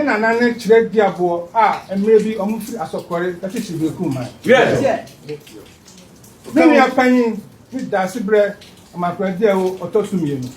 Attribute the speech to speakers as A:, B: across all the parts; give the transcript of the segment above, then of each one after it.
A: nana ne Kyerɛ Duaboɔ a mmerɛ bi wɔn firi Asɔkɔre bɛkyekyere Berekum man. Me nua panyin ne Daasebrɛ Amankoradiawo ɔtɔ so mmienu.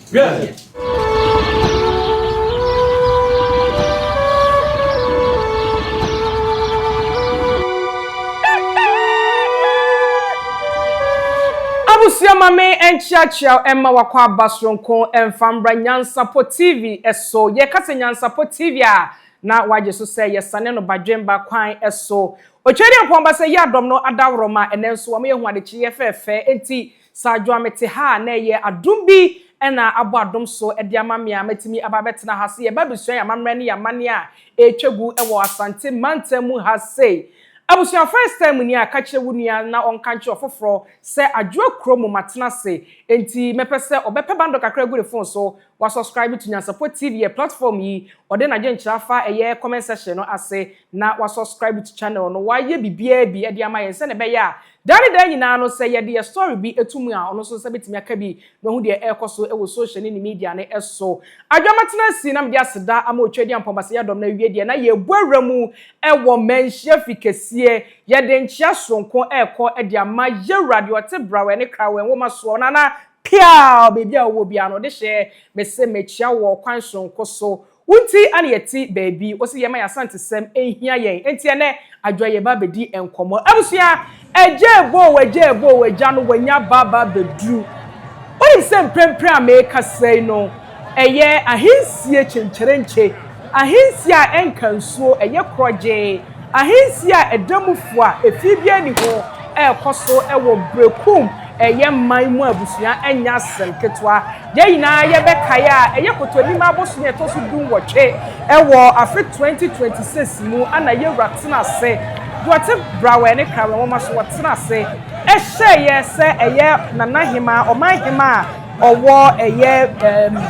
B: Abusua ma me nkyeakyea wo mma wakɔ aba soronko mfa mbra Nyansapɔ TV so. Yɛka sɛ Nyansapɔ TV a na wagye so sɛ yɛsane no badwemba kwan so. Otwedeɛmpɔn ba sɛ yɛ adɔm no adaworoma ɛnɛ nso wama yɛahu adekyeeɛ fɛɛfɛ enti Sɛ adwo a mete ha a na ɛyɛ adom bi na abɔ adom so de ama me a matumi aba abɛtena ha sɛ yɛba abɛsua yɛn amammerɛ ne yɛn amanneɛ a ɛretwa gu wɔ Asante mantam mu ha sei. Abusua first time ni a ka kyerɛ wo nua na ɔnka nkyerɛ ɔfoforɔ sɛ Adwoa kuro mu matena ase enti mɛpɛ sɛ ɔbɛpɛ bundle kakra agu ne phone so wa subscribe to Nyansapɔ TV yɛ platform yi ɔde n'adwenkyerɛ afa ɛyɛ comment section no ase na wa subscribe to channel no wayɛ biribiara bi de ama yɛn sɛnea ɛbɛyɛ a daa ne daa nyinaa no sɛ yɛde yɛ story bi to mu a ɔno nso nsa bɛtumi aka bi na wahu deɛ ɛrekɔ so wɔ social ne ne media no so. Adwo matena asi na mede aseda ama Otwaadiampɔn Basayadɔm no awie deɛ na yɛrebɔ awura mu wɔ Manhyia fi kɛseɛ yɛde nkyea soronko rekɔ de ama Yɛwura deɛ ɔte Brawɛ ne Krawɛ nwoma soɔ Nana Piaw! Baabi a wowɔ biara no ɔde hyɛ mese mekyea wo wɔ ɔkwan soronko so. Wo nti na yɛte baabi. Wose yɛma yɛn Asantesɛm nhia yɛn. Enti ɛnnɛ Adwoa yɛba abɛdi nkɔmmɔ. Abusua, Agya ɛbɔ o, Agya ɛbɔ o, Agya no wanya ba aba abɛduru. Wonim sɛ mprempren a merekasa yi no, ɛyɛ ahensie kyenkyerenkye, ahensie a ɛnka nsuo, ɛyɛ korɔgyee, ahensie a ɛda mu fua, efie biara nni ho, ɛrekɔ so wɔ Berekum, ɛyɛ man mu abusua, ɛnyɛ asɛm ketewa. Yɛn nyinaa yɛbɛkae a, ɛyɛ Kotonimaa abosome a ɛtɔ so dunwɔtwe wɔ afe 2026 mu na Yɛwura tena ase, Duarte Brawɛ ne Krawɛ Nwoma so wɔtena ase hyɛeɛ sɛ ɛyɛ Nana Hemaa, Ɔman Hemaa a ɔwɔ ɛyɛ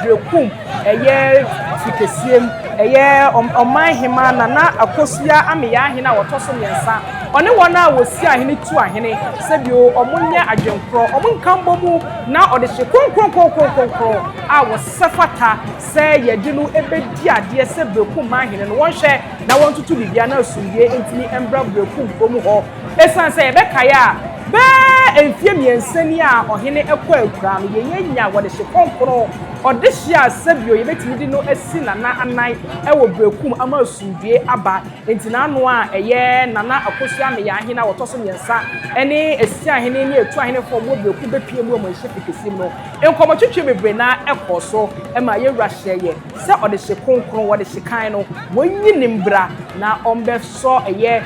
B: Berekum, ɛyɛ Fikesiem, ɛyɛ Ɔman Hemaa Nana Akosua Ameyaa Hene a ɔtɔ so mmiɛnsa, ɔne wɔn a wɔsi ahene tu ahene sɛ bio wɔnyɛ adwenkorɔ, wɔnka mmɔ mu na ɔdehye kronkronkronkronkron a wɔsɛ fata sɛ yɛde no bɛdi adeɛ sɛ Berekum man hene no, wɔnhwɛ na wɔntoto biribiara na asomdwoeɛ ntumi mbra Berekum kuro mu hɔ. Ɛsiane sɛ yɛbɛkae a, bɛɛ mfeɛ mmiɛnsa ni a ɔhene kɔ akuraa no, yɛn anya wɔdehye kronkron, ɔdehye a sɛbio yɛbɛtumi de no asi Nana anan wɔ Berekum ama asomdwoeɛ aba. Enti n'ano a ɛyɛ Nana Akosua Ameyaw-Ahene a ɔtɔ so mmiɛnsa ne Asiahene ne Atuahenefoɔ a wɔwɔ Bereku bɛpue mu wɔ Manhyia Fikɛsie mu no, nkɔmmɔtwetwe bebree no ara kɔɔ so ma yɛn wura hyɛeɛ sɛ ɔdehye kronkron, ɔdehye kann no, wɔnyi no mbra na ɔmbɛsɔ ɛyɛ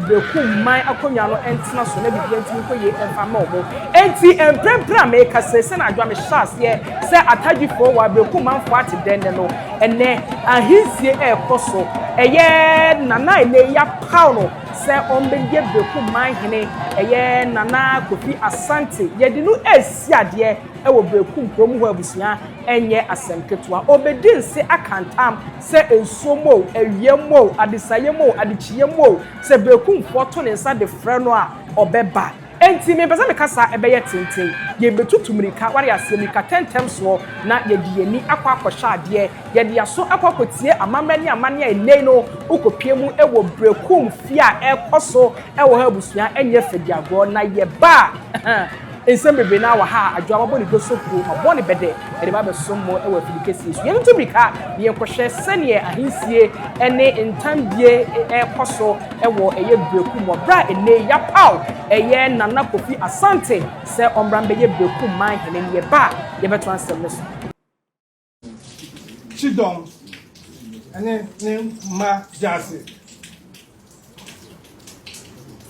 B: Bereku man akonnwa no ntena so na biribiara ntumi nkɔ yie mfa mma wɔn. Enti mprempren a merekasa yi, sɛnea adwo a mehyɛɛ aseɛ sɛ Atadwifoɔ wɔ Abereku manfoɔ ate dɛn nnɛ no, Ɛnnɛ, ahensie rekɔ so. Ɛyɛ Nana a ɛnnɛ yi yɛapaw no sɛ ɔmmɛyɛ Berekum man hene, ɛyɛ Nana Kofi Asante. Yɛde no resi adeɛ wɔ Berekum kurom hɔ abusua, ɛnyɛ asɛm ketewa. Ɔbɛdi nse aka ntam sɛ nsuo mmɔ o, awia mmɔ o, adesaeɛ mmɔ o, adekyeeɛ mmɔ o, sɛ Berekumfoɔ to ne nsa de frɛ no a, ɔbɛba. Enti mempɛ sɛ me kasa bɛyɛ tenten. Yɛbɛtutu mmirika, wate aseɛ, mmirika tɛntɛm soɔ, na yɛde yɛn ani akɔ akɔhwɛ adeɛ, yɛde yɛn aso akɔ akɔtie amammerɛ ne amanneɛ a ɛnnɛ yi no wokɔpue mu wɔ Berekum fie a ɛrekɔ so wɔ ha abusua ɛnyɛ fɛdiagorɔ, na yɛba a, nsɛm bebree no ara wɔ ha a Adwoa mabɔ ne dwoso puo, mabɔ ne bɛdɛ de ba abɛsom mo wɔ afidi kɛseɛ so. Yɛntutu mmirika na yɛnkɔhwɛ sɛdeɛ ahensie ne ntamdie rekɔ so wɔ ɛyɛ Berekum wɔ berɛ a ɛnnɛ yi yɛapaw ɛyɛ Nana Kofi Asante sɛ ɔmmra mbɛyɛ Berekum man hene no, yɛba a yɛbɛtoa nsɛm no so.
A: Kyidɔm ne ne mma Gyasi.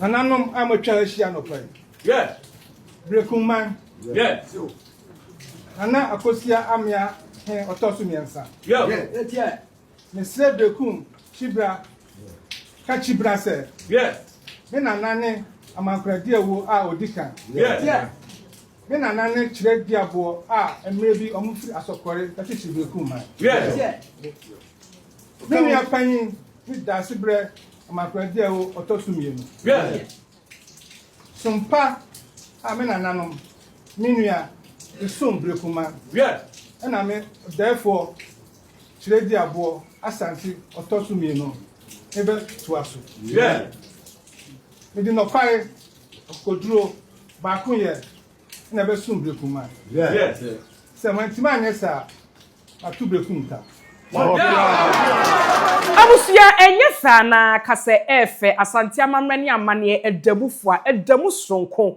A: Nananom a moatwa ahyia anɔpa yi.
C: Yes.
A: Berekum man.
C: Yes.
A: Nana Akosua Amea he ɔtɔ so mmiɛnsa.
C: Yes.
A: Mesrɛ Bekum Kyibra ka Kyibra sɛ.
C: Yes.
A: Me nana ne Amankoradiawo a odi kan.
C: Yes.
A: Me nana ne Kyerɛ Duaboɔ a mmerɛ bi wɔn firi Asɔkɔre bɛkyekyere Bekum man.
C: Yes.
A: Me nua panyin ne Daasebrɛ Amankoradiawo ɔtɔ so mmienu.
C: Yes.
A: Som pa a me nananom, me nua, resom Berekuma.
C: Yes.
A: Ɛna me ɔdɛɛfoɔ Kyerɛdi aboɔ Asante ɔtɔ so mmienu mebɛtoa so. Mede nɔkware, akokoduro, baakoyɛ na ɛbɛsom Berekum. Sɛ mantumi anyɛ saa a, mato Berekum nta.
B: Abusua ɛnyɛ fɛ anaa? Ka sɛ ɛɛfɛ, Asante amammerɛ ne amanneɛ ɛda mu fua, ɛda mu soronko.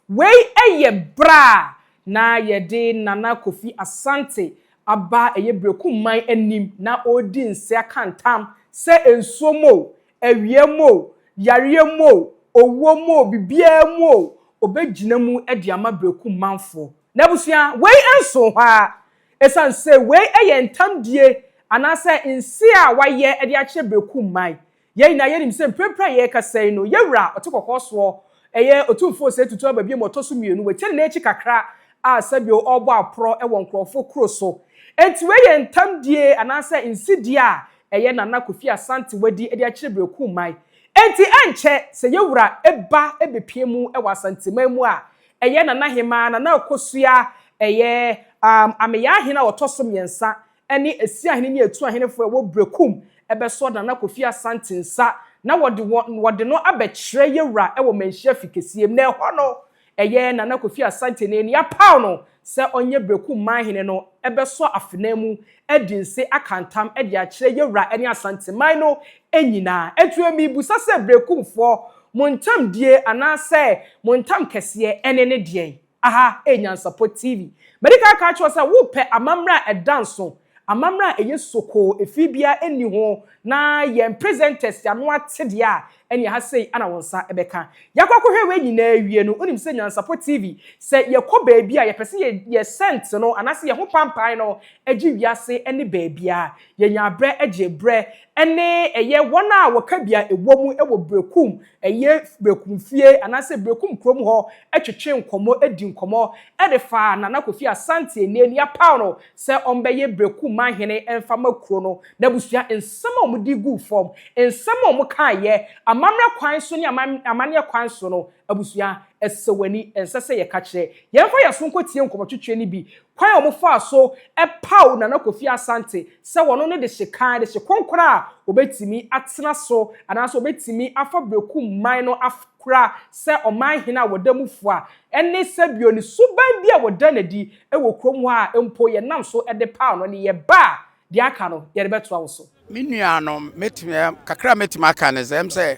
B: Wei ɛyɛ berɛ a na yɛde Nana Kofi Asante aba ɛyɛ Berekum man anim na ɔredi nse aka ntam sɛ nsuo mu o, awia mu o, yareɛ mu o, owuo mu o, biribiara mu o, ɔbɛgyina mu de ama Berekum manfoɔ. N'abusua, wei nso hɔ ara, ɛsiane sɛ wei yɛ ntamdie anaasɛ nse a wayɛ de akyerɛ Berekum man. Yɛn nyinaa yɛnim sɛ mprempren a yɛrekasa yi no, yɛwura ɔte kɔkɔɔ soɔ, ɛyɛ Otumfoɔ Osei Tutu aba bio ma ɔtɔ so mmienu, watia ne nan akyi kakra a sɛbio ɔrebɔ aporɔ wɔ nkurɔfoɔ kuro so. Enti wei yɛ ntamdie anaasɛ nsedie a ɛyɛ Nana Kofi Asante wadi de akyerɛ Berekum man. Enti ɛnkyɛ sɛ yɛwura ba bɛpue mu wɔ Asanteman mu a, ɛyɛ Nana Hemaa, Nana Akosua, ɛyɛ um, Ameyaahene a ɔtɔ so mmiɛnsa ne Asiahene ne Atuahenefoɔ a ɛwɔ Berekum bɛsɔ Nana Kofi Asante nsa na wɔde wɔn wɔde no abɛkyerɛ yɛwura wɔ Manhyia Fi kɛseɛ mu. Na ɛhɔ no, ɛyɛ Nana Kofi Asante ne nea apaw no sɛ ɔnyɛ Berekum manhene no bɛsɔ afenaa mu adi nse aka ntam de akyerɛ yɛwura ne Asanteman no nyinaa. Enti mebisa sɛ Berekumfoɔ, mo ntamdie anaasɛ mo ntam kɛseɛ ɛne ne deɛn? Aha ɛyɛ Nyansapɔ TV. Madi kan aka akyerɛ wo sɛ wopɛ amammerɛ a ɛda nso, amammerɛ a ɛyɛ sokoo, efi biara nni ho, na yɛn presenters yɛano ate deɛ a, ɛne ha sei ana wo nsa bɛka. Yɛakɔ akɔhwɛ wei nyinaa awie no, wonim sɛ Nyansapɔ TV, sɛ yɛkɔ baabi a yɛpɛ sɛ yɛ yɛ scent no anaasɛ yɛn ho pampan no gye wiase ne baabiara. Yɛnya berɛ gye berɛ ne ɛyɛ wɔn a wɔka bi a ɛwɔ mu wɔ Berekum, ɛyɛ Berekum fie anaasɛ Berekum kurom hɔ twetwe nkɔmmɔ di nkɔmmɔ de fa Nana Kofi Asante Aniani apaw no sɛ ɔmbɛyɛ Berekum manhene mfa ma kuro no n'abusua. Nsɛm a wɔde guu fam, nsɛm a wɔkaeɛ, amammerɛ kwan so ne amanneɛ kwan so no, abusua, ɛsɛ w'ani, ɛnsɛ sɛ yɛka kyerɛ. Yɛmfa yɛn aso nkɔtie nkɔmmɔtwetwe no bi, kwan a wɔfaa so paw Nana Kofi Asante sɛ wɔno ne dehye kan, dehye kronkron a obetumi atena so anaasɛ obetumi afa Berekum man no akora sɛ ɔman hene a wɔda mu fua, ne sɛbio ne suban bi a wɔda no adi wɔ kurom hɔ a mpo yɛnam so de paw no ne yɛba a, deɛ aka no yɛde bɛtoa wo so.
D: Me nua no, mɛtumi, kakra a mɛtumi aka ne sɛ, ɛm sɛ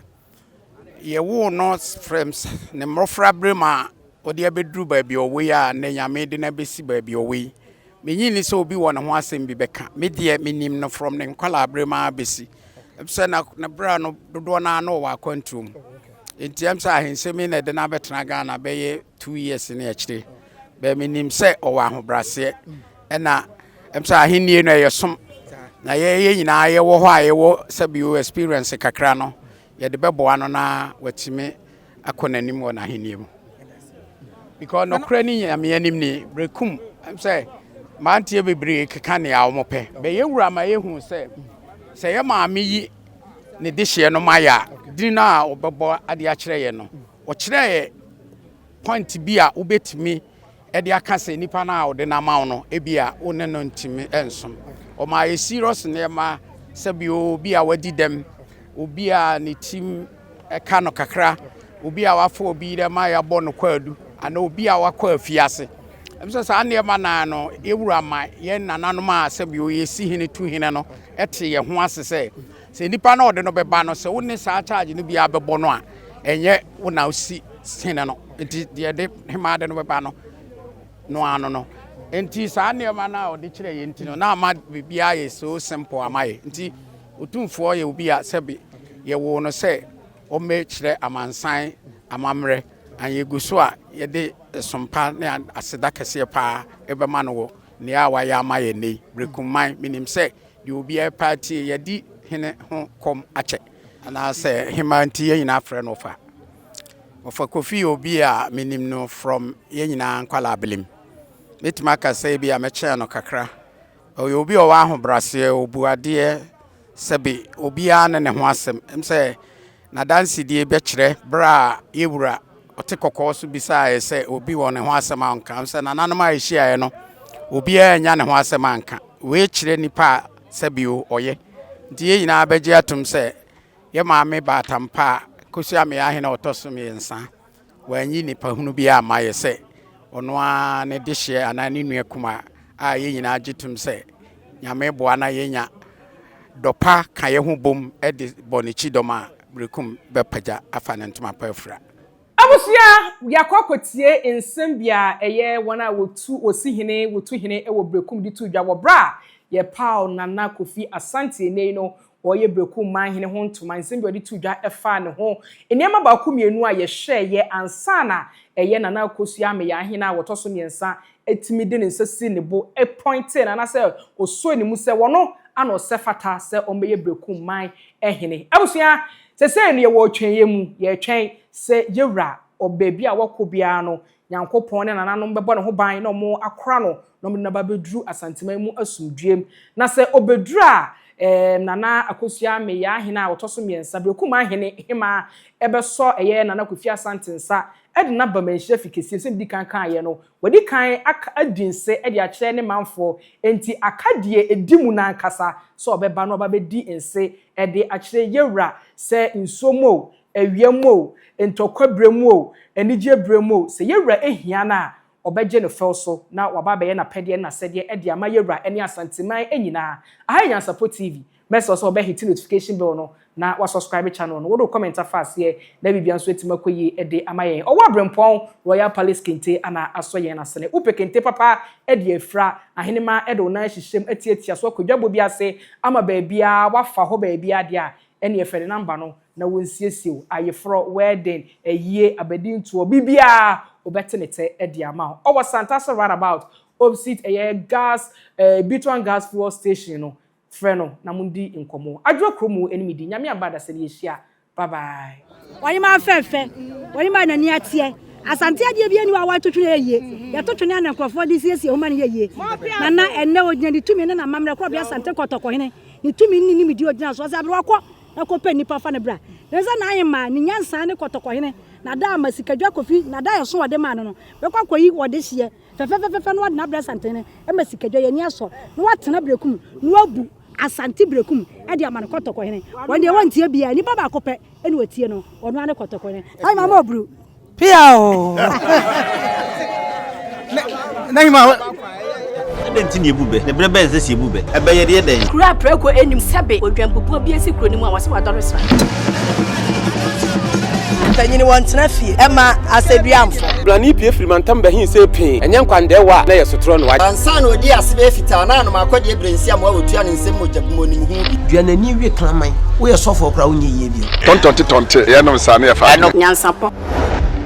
D: yɛwoo no from ne mmɔfra berɛ mu a ɔde abɛduru baabi a ɔwɔ yi a nnɛ Nyame de no abɛsi baabi a ɔwɔ yi. Menyi nni sɛ obi wɔ ne ho asɛm bi bɛka. Me deɛ menim no from ne nkwadaa berɛ mu ara bɛsi. Ɛm sɛ na ne berɛ no dodoɔ no ara na ɔwɔ akwantuo mu. Nti ɛm sɛ ahensɛm yi na ɛde no abɛtena Ghana bɛyɛ 2 years ne akyire. Bɛɛ menim sɛ ɔwɔ ahobrɛaseɛ. Ɛna ɛm sɛ ahennie no ɛyɛ som. Na yɛyɛ nyinaa yɛwɔ hɔ a yɛwɔ sɛbio experience kakra no, yɛde bɛboa no na watumi akɔ n'anim wɔ n'ahennie mu. Because nɔkorɛ ne Nyame anim ni, Berekum ɛm sɛ mmeranteɛ bebree keka nea wɔn pɛ. Bɛyɛ wura ma yɛhu sɛ sɛ yɛ maame yi ne dehyeɛ no ma yɛ a, din no a ɔbɛbɔ ade akyerɛ yɛ no, ɔkyerɛ yɛ point bi a wobɛtumi de aka sɛ nipa no a ɔde no ama wo no, ebi a wo ne no ntumi nsom. Ɔma yɛ serious nneɛma, sɛbi obi a wadi dɛm, obi a ne tim ɛka no kakra, obi a wafa obi dɛ ma yɛabɔ no kwaadu, anaa obi a wakɔ afiase. Ɛm sɛ saa nneɛma naa no, yɛwura ma yɛn nananom a sɛbi yɛsi hene tu hene no ɛte yɛn ho ase sɛ sɛ nipa no ɔde no bɛba no, sɛ wo ne saa charge no bi abɛbɔ no a, ɛnyɛ wo na wosi hene no. Nti deɛ de hemaa de no bɛba no no ano no, nti saa nneɛma no a ɔde kyerɛ yɛn nti no na ama biribiara yɛ so simple ama yɛ. Nti Otumfoɔ yɛ obi a sɛbi yɛwoo no sɛ ɔmmɛkyerɛ amansan amammerɛ, an yɛgu so a yɛde sompa ne aseda kɛseɛ paa ɛbɛma no wɔ nea a wayɛ ama yɛn nnɛ yi. Berekum man, menim sɛ deɛ obiara pɛ atie, yɛdi hene ho kɔm akyɛ anaasɛ hema nti yɛn nyinaa frɛ no ɔfa. Ɔfa Kofi yɛ obi a menim no from yɛn nyinaa nkwalaa belim. Mɛtumi aka sɛ bi a mɛkyɛn no kakra. Ɔyɛ obi a ɔwɔ ahobrɛaseɛ, ɔbu adeɛ, sɛbe obiara ne ne ho asɛm. Ɛm sɛ n'adansedie bɛkyerɛ berɛ a yɛwura ɔte kɔkɔɔ so bisaeɛ sɛ obi wɔ ne ho asɛm a ɔnka. Ɛm sɛ nananom a ɛhyiaeɛ no, obiara nya ne ho asɛm anka. Wei kyerɛ nipa a sɛbe ɔyɛ. Nti yɛn nyinaa bɛgye atom sɛ yɛ maame Baatampa a Kosua Ameyaw Ahene a ɔtɔ so mmiɛnsa, wanyi nipa hunu biara amma yɛ sɛ ɔno ara ne dehyeɛ anaa ne nua kumaa a yɛn nyinaa gye tom sɛ Nyame boa na yɛnya dɔ pa ka yɛ ho bom de bɔ ne kyidɔm a, Berekum bɛpagya afa ne ntoma pa afira.
B: Abusua, yɛakɔ akɔtie nsɛm bi a ɛyɛ wɔn a wɔtu wɔsi hene, wɔtu hene wɔ Berekum de too dwa wɔ berɛ a yɛpaw Nana Kofi Asante ɛnnɛ yi no ɔreyɛ Berekum manhene ho ntoma, nsɛm bi a ɔde too dwa faa ne ho, nneɛma baako mmienu a yɛhwɛeɛ ansa na ɛyɛ Nana Akosua Ameyaw Ahene a wɔtɔ so mmiɛnsa tumi de ne nsa sii ne bo pointee no anaasɛ ɔsɔɔ ne mu sɛ ɔno ana ɔsɛ fata sɛ ɔmmɛyɛ Berekum man hene. Abusua, sesei no yɛwɔ ɔtwɛnyɛ mu, yɛretwɛn sɛ yɛwura ɔ baabi a wakɔ biara no, Nyankopɔn ne nananom bɛbɔ ne ho ban na wɔn akora no na wɔde no aba abɛduru Asanteman mu asomdwoeɛ mu. Na sɛ ɔbɛduru a, ɛɛm, Nana Akosua Ameyaa Ahene a ɔtɔ so mmiɛnsa, Berekum Ahene Hemaa bɛsɔ ɛyɛ Nana Kofi Asante nsa de no aba Manhyia fi kɛseɛ mu. Sɛ medi kan kaeɛ no, wadi kan aka, adi nse de akyerɛ ne manfoɔ, enti aka deɛ ɛdi mu no ankasa sɛ ɔbɛba na waba abɛdi nse de akyerɛ Yɛwura sɛ nsuo mu o, awia mu o, ntɔkwa berɛ mu o, anigyeɛ berɛ mu o, sɛ Yɛwura hia no a, ɔbɛgye no fɛw so na waba abɛyɛ n'apɛdeɛ ne n'asɛdeɛ de ama Yɛwura ne Asanteman nyinaa. Aha yɛ Nyansapɔ TV. Mɛsrɛ wo sɛ wobɛ hit notification bell no na wa subscribe channel no. Wode wo comment afa aseɛ na biribiara nso atumi akɔ yie de ama yɛn. Ɔwɔ Abrempɔn Royal Palace Kente ana asɔ yɛn asene. Wopɛ kente papa de afira ahenema de wo nan ahyehyɛ mu atiatia so akɔ dwabɔ bi ase ama baabiara woafa hɔ baabiara deɛ a, ɛneɛ frɛ ne number no na wɔnsiesie wo, ayeforɔ, wedding, ayie, abadintoɔ, biribiara wɔbɛte ne tɛ de ama wo. Ɔwɔ Santase roundabout opposite ɛyɛ gas eh, Bituan gas fuel station no, frɛ no na mondi nkɔmmɔ. Adwoa kurom ne me di, Nyame aba adasani yɛhyia, bye bye.
E: Ɔhemaa fɛfɛ, ɔhemaa n'ani ateɛ. Asante adeɛ biara nni hɔ a wɔto twene yɛ yie. Yɛto twene a na nkurɔfoɔ de siesie ho ma no yɛ yie. Nana ɛnnɛ ɔgyina ne tumi ne n'amammerɛ korɔbea Asante Kɔtɔkɔhene ne tumi ne ne nimdeɛ ɔgyina so. Ɔsɛ aberewa kɔ na kɔpɛ nnipa fa no bra. Ne nsa n'ahemaa, ne nyansa ne Kɔtɔkɔhene, n'adaama, Sikadwa Kofi, n'adaeɛso a ɔde maa no no, bɛkɔ akɔyi ɔdehyeɛ fɛfɛfɛfɛ na wɔde no abrɛ Asantehene ma Sikadwa yɛn ani asɔ na watena Berekum na wabu Asante Berekum de ama no Kɔtɔkɔhene. Wɔn deɛ wɔntie biara, nipa baako pɛ na wɔtie no, ɔno ara ne Kɔtɔkɔhene. N'ahemaa ma ɔburu.
C: Pia o. N'ahemaa.
F: Adɛn nti na yebu bɛ? Na bere bɛn na ɛsɛ sɛ yebu bɛ? Ɛbɛyɛ deɛ dɛn?
G: Kuro a prako nnim sɛbe odwanpupuo bi asi kuro no mu a wɔse wadɔre sra.
H: Mpanyin wɔntena fie ɛma asɛduamfo.
I: Blani pue firi mantam bɛhe see pee, ɛnyɛ nkwandɛɛwa a na ɛyɛ sotorɔ no wagye.
J: Ansa na odii ase bɛyɛ fitaa na anom akɔdeɛ berɛnsi amoa wɔtua ne nsam mogya bu mu onim ho bi.
K: Dua n'ani we kraman. Woyɛ sɔfoɔ koraa wonyɛ yie bio.
L: Tɔntɔnte tɔnte yɛnom saa ne yɛfa adeɛ.
G: Nyansapɔ.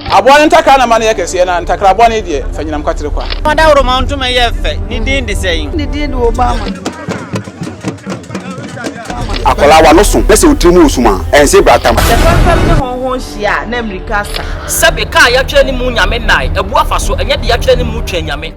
M: Aboa no ntakra na ma no yɛ kɛseɛ, na ntakra bɔne deɛ, fa nyinam kwatere kwa.
N: Ɔdawuroma ntoma yɛ fɛ, ne din de sɛn?
C: Ne din de Obama.
O: Akwadaa w'ano so na sɛ wo tiri mu wɔ sum a, ɛnse bratam.
P: Sɛ fɛmfɛm ne hɔnhɔn hyia a, na mmirika asa.
Q: Sɛbe, kaa yɛatwerɛ ne mu Nyame nnae, abu afa so, ɛnyɛ de yɛatwerɛ ne mu Twɛn Nyame.